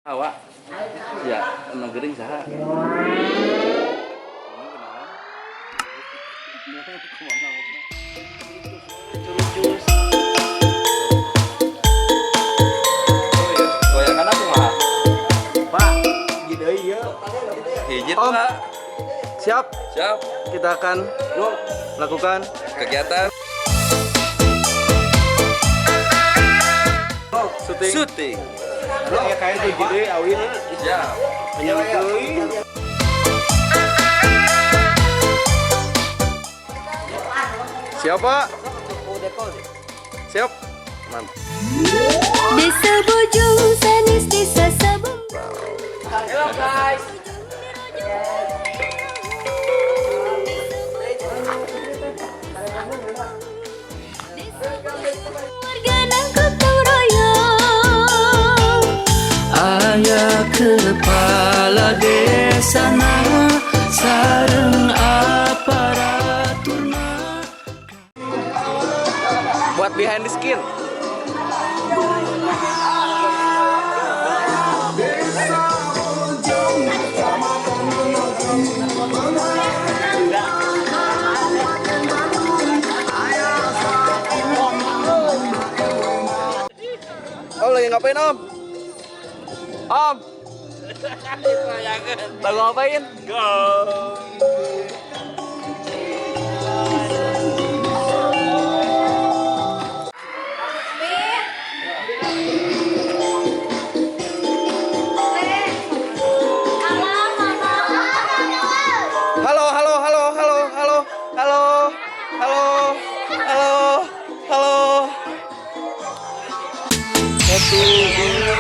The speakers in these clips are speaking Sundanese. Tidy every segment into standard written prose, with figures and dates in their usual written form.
Awak. Ya, emang gering saha. Goyangan aku mah. Pak, gitu iya. Hiji Om. Pak. Siap, Siap. kita akan melakukan Kegiatan syuting. syuting. Ya kayak hiji deui awin. Siap. Deui. Siap, Pak? Siap. Mantap. Desa Bojong sanes desa Sabang. Hello guys. Warga gotong royong. Aya kepala desana sareng aparaturna. Buat behind the skin. Om lagi ngapain, Om? Om. Lagi ngapain? Go. Halo, halo, halo, halo, halo, halo, halo, halo, halo. Satu, dua.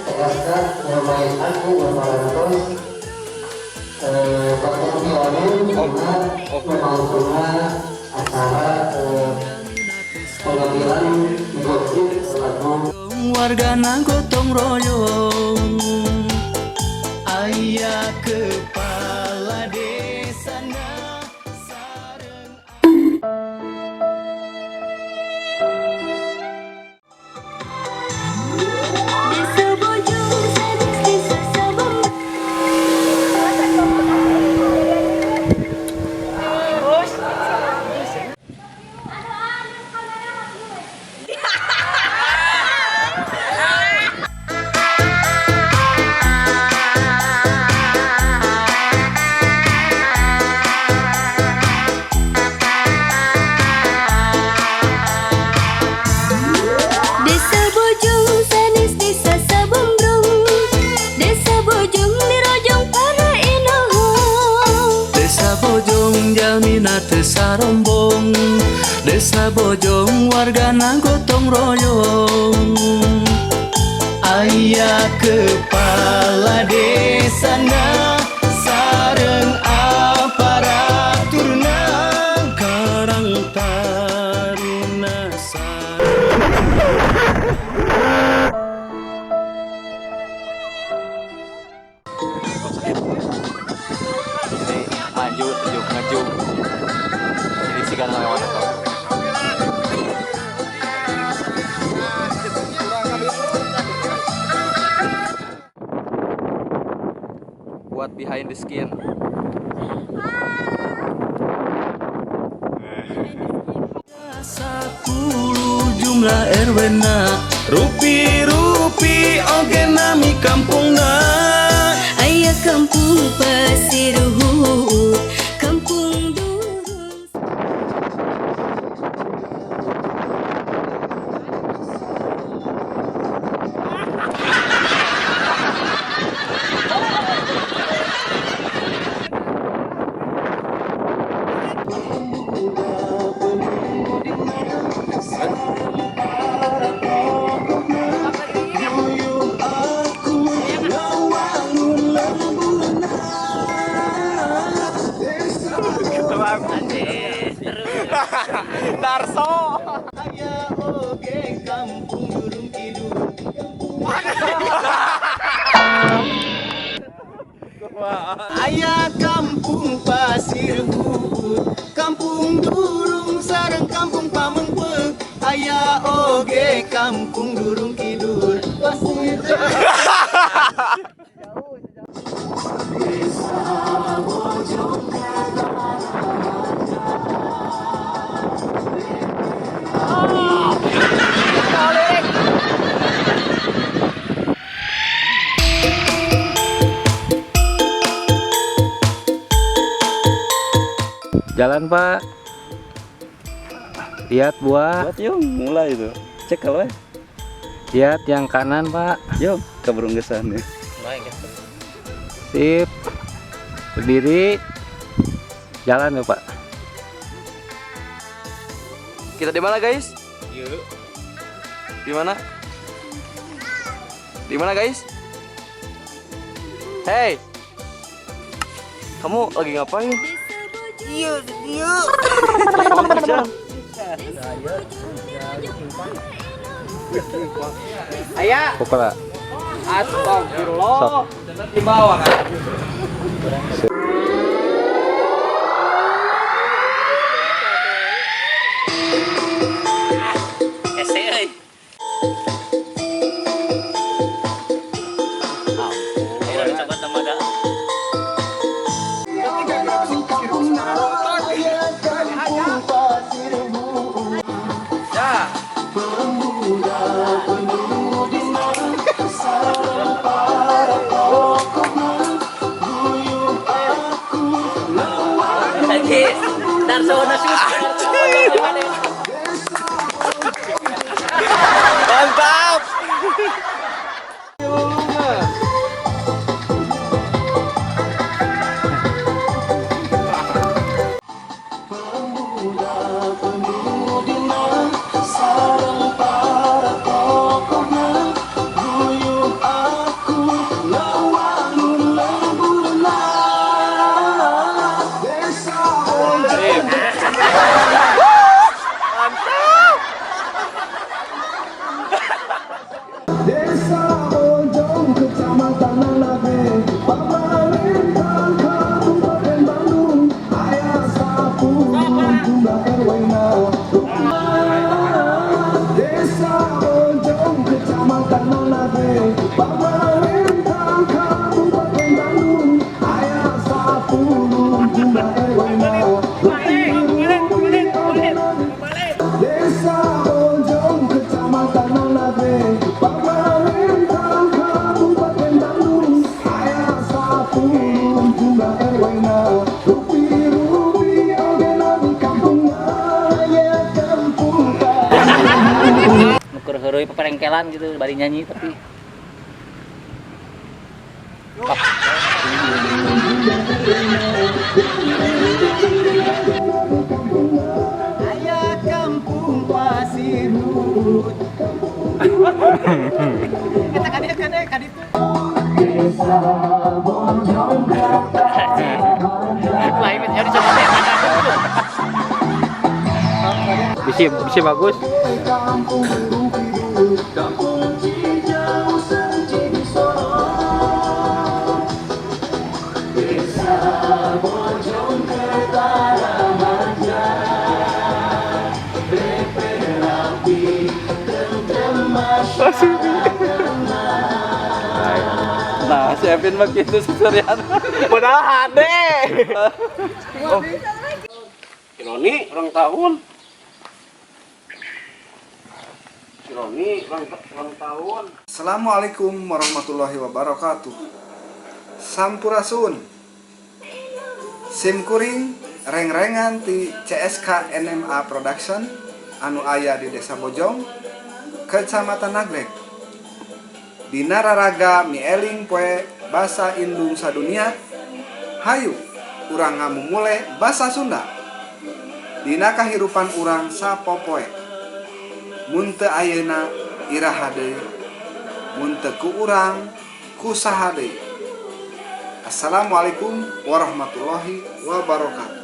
Tegaskan namai aku berparantos berlangsungnya acara pengambilan gosip lagu. Wargana gotong royong. Aya kepala desana sareng. Desa Bojong sanes desa Sabang. Desa Bojong sanes desa Sabambrong. Desa Bojong dirojong para inohong. Desa Bojong jalmina teu sarombong. Desa Bojong wargana gotong royong. Aya kepala desana sareng aparaturna Karang Taruna sareng. Jadi maju, tunjuk, maju. Jadi sih kan lewat atau. Buat behind the skin. 10 jumlah RW na rupi-rupi oge nami kampungna. Aya kampung Pasir Huut, kampung Durun. Guyub aku ngawangun lemburna. Darso. Aya. Oge kampung Durung Kidul. Aya kampung Pasir Buut, kampung Durung sareng kampung Pamengpeuk. Aya oge kampung Durung Kidul. Pasir. Jalan, Pak. Lihat buah. Buat yuk, mulai itu. Cek kalau ya. Lihat yang kanan, Pak. Yuk, keberunggesan ya. Sip. Berdiri. Jalan ya, Pak. Kita di mana, guys? Di mana? Di mana, guys? Hey. Kamu lagi ngapain? Iya, iya. Ayah. Pokoknya. Astagfirullah. Sok. Di bawah kan. Ya. Mantap. Desa Bojong, Kecamatan Nagreg, Pemerintah Kabupaten Bandung, aya 10 jumlah RW-na. Desa Bojong, Kecamatan Nagreg, Pemerintah Kabupaten Bandung, aya 10 jumlah RW-na. Desa Bojong, Kecamatan Nagreg, Pemerintah Kabupaten Bandung, aya 10 jumlah RW-na. Rupi-rupi oge nami kampungna, aya kampung Nuker heureuy peperengkelan gitu bari nyanyi tapi Aya kampung Pasir Buut. Desa Bojong, lain ya dicoba teh. Bisi, bisi bagus. Kampung Durung Kidul, Kampung Cijau, Cibisorong. Desa Bojong Kertaraharja, BP rapi, tentrem masyarakat. Nah, si Evin mah gitu seserian. Padahal HD. Roni ulang tahun. Si Roni ulang tahun. Assalamualaikum warahmatullahi wabarakatuh. Sampurasun. Sim kuring reng-rengan ti CSK NMA Production anu aya di Desa Bojong, Kecamatan Nagreg. Dina raraga mieling poe basa indung sadunia, hayu urang ngamumule basa Sunda. Dina kahirupan urang sapopoe. Mun teu ayeuna iraha deui, mun teu ku urang ku saha deui. Assalamualaikum warahmatullahi wabarakatuh.